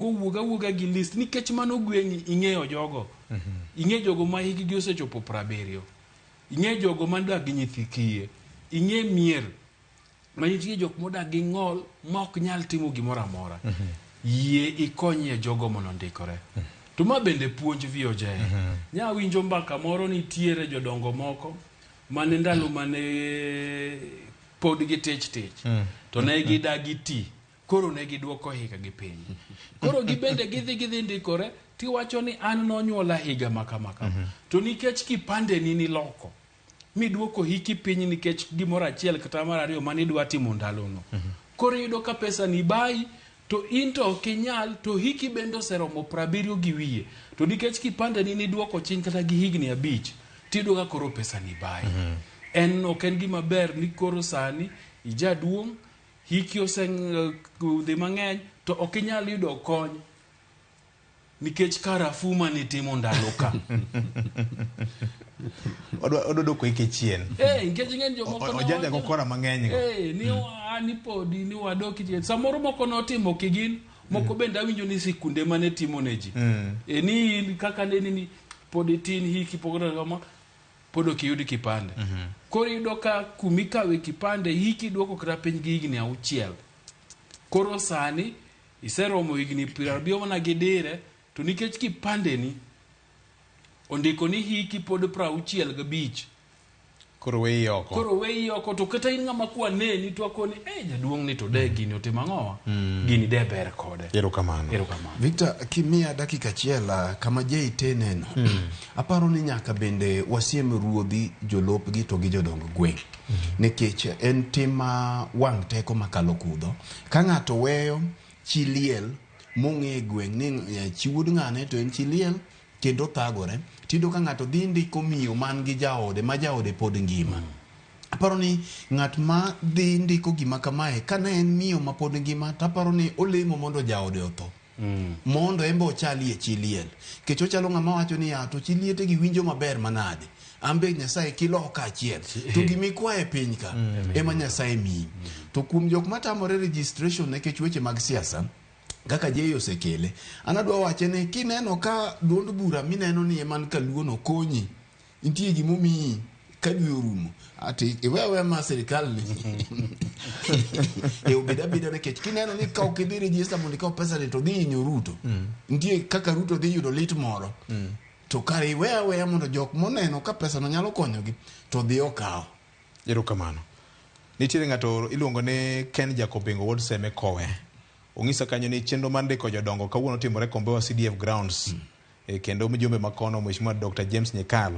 Owuog awuoga gi list nikech mano gweng'i ing'eyo jogo. Ing'e jogo ma hikgi osechopo 70. Ing'e jogo madak gi nyithi kiye. Ing'e mier ma nitie jok modak gi ng'ol ma ok nyal timo gimoro amora. Yie ikonyie jogo mondo ondikore. To ma bende puonj VOJ. Nya winjo mbaka moro nitiere jodongo moko mane ndalo mane pod gitich tich to ne gidagi ti koro ne giduoko higa gi piny koro gibende gidhi gidhi ndikore tiwacho ni an nonyuola higa ma kama kama to nikech kipandeni niloko miduoko hiki piny nikech gimoro achiel kata mar ariyo mane idwa timo ndalono koro iyudo ka pesa ni bayi to in to ok inyal to hiki bende oseromo 70 gi wiye to nikech kipandeni niduoko chien kata gi higni 5 tiyudo ka koro pesa ni bayi en ok en gima ber ni koro sani ijaduong' hiki osedhi mang'eny to ok inyal yudo kony nikech karafu manitimo ndalo ka. Odwa dwoko hike chien. Eh, nikech ing'e ni jomoko Ojanja go kora mang'eny go. Eh, ni ni podi ni wadok chien. Samoro moko notimo kigin, moko bende awinjo ni sikunde mane timo ne ji. Eh, ni in kaka ne ni pod itin hiki pok kama pod ok iyud kipande. Koro iyudo ka kumikawe kipande hiki duoko kata piny gi higni 6. Koro sani iseromo higni 70 mana gi dire to nikech kipandeni ondiko ni hiki pod 65. Koro weyi oko. Koro weyi oko to kata in ng'ama kwa neni to akoni eh jaduong' ni to de gini otimo ang'owa? Gini de ber kode. Erokamano. Erokamano. Victor, kimiya dakika achiel kama JT neno, aparo ni nyaka bende wasiem ruodhi, jolopgi to gi jodong gweng'. Nikech en tim ma wang' teko makalo kudho. Ka ng'ato weyo chi liel mong'e e gweng' ni chi wuod ng'ane to en chi liel kendo thagore, tiyudo ka ng'ato dhi ndiko miyo man gi jaode ma jaode pod ngima. Aparo ni ng'at ma dhi ndiko gima kamae ka ne en miyo ma pod ngima to aparo ni olemo mondo jaode otho. Mondo en be ochalie chi liel. Nikech ochalo ng'ama wacho ni ya to chi liete gi winjo maber manade. An be Nyasaye kiloka achiel. To gima ikwayo e piny ka ema Nyasaye miyi. To kuom jok matamore registration nikech weche mag siasa, kaka Jay osekele, an adwa wache ni kineno ka duond bura mineno ni ema ni kaluo no konyi, nitie gima omiyi ka dwe orumo ati iwe aweya ma sirikal ni e obed abeda nikech kineno ni ka ok idhi register mondo ikaw pesa ni to dhi hinyo Ruto nitie kaka Ruto dhi yudo lit moro to kare iwe aweya mondo jok moneno ka pesa no nyalo konyogi to dhi okaw. Erokamano. Nitiere ng'ato iluongo ni Ken Jakobingo wuod Seme Kowe. Ong'isa kanyo ni chenro mar ndiko jodongo kawuono timore Kombewa CDF grounds. E, kendo mjumbe makono Mheshimiwa Dr. James Nyikal.